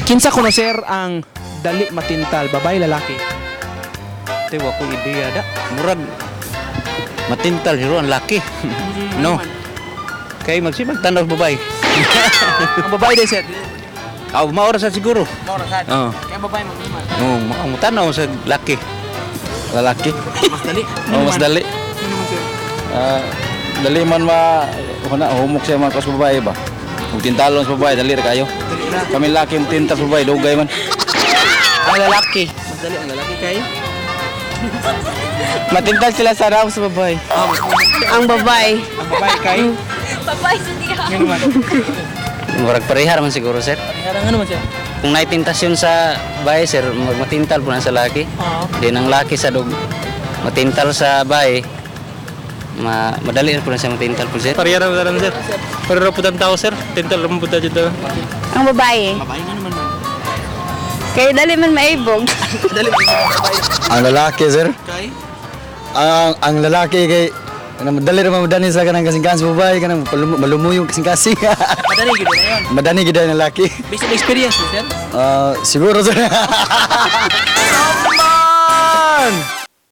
Kinsa kuno, sir, ang dali matintal, babae, lalaki? Te, wa ko ideya da. Murag matintal hero ang laki. No. Kay magsibag tanaw sa babae. Ang babae din, sir. Aw, maora sa siguro. Mao ra sad. Oo. Kaya ang babae mag Oo, oh, tanaw sa laki. Lalaki. Mas dali. Oh, mas dali. Ano naman, sir? Ah, dali man ma huna humok siya mga sa babae ba. Ug tintalon sa babae dali ra kayo. Dali ra. Kami laki mo tintal sa babae dugay man. Ang lalaki. Mas dali ang lalaki kay Matintal sila sa raw sa babae. Ang babae. Ang babae kay Babae sa diha. Ngano man? Murag parehar man siguro, sir. Parehar ang ano man, sir? Kung naitintasyon sa bahay, sir, matintal po na sa laki. Oo. Din ang laki sa dog matintal sa bahay. Madali na po na siya matintal po, sir. Parehar man sir. Parehar po tao, sir. Tintal lang po dito. Ang babae. Babae nga naman, ma'am. Kay dali man maibog. Dali man babae. Ang lalaki, sir. Kay Ang lalaki kay kanang madali ra madani sa kanang kasing-kasing sa babae kanang malumuyong kasing-kasing. Madali gid na yun. Madani gid ang lalaki. Based on experience, sir. Ah, siguro, sir. Man!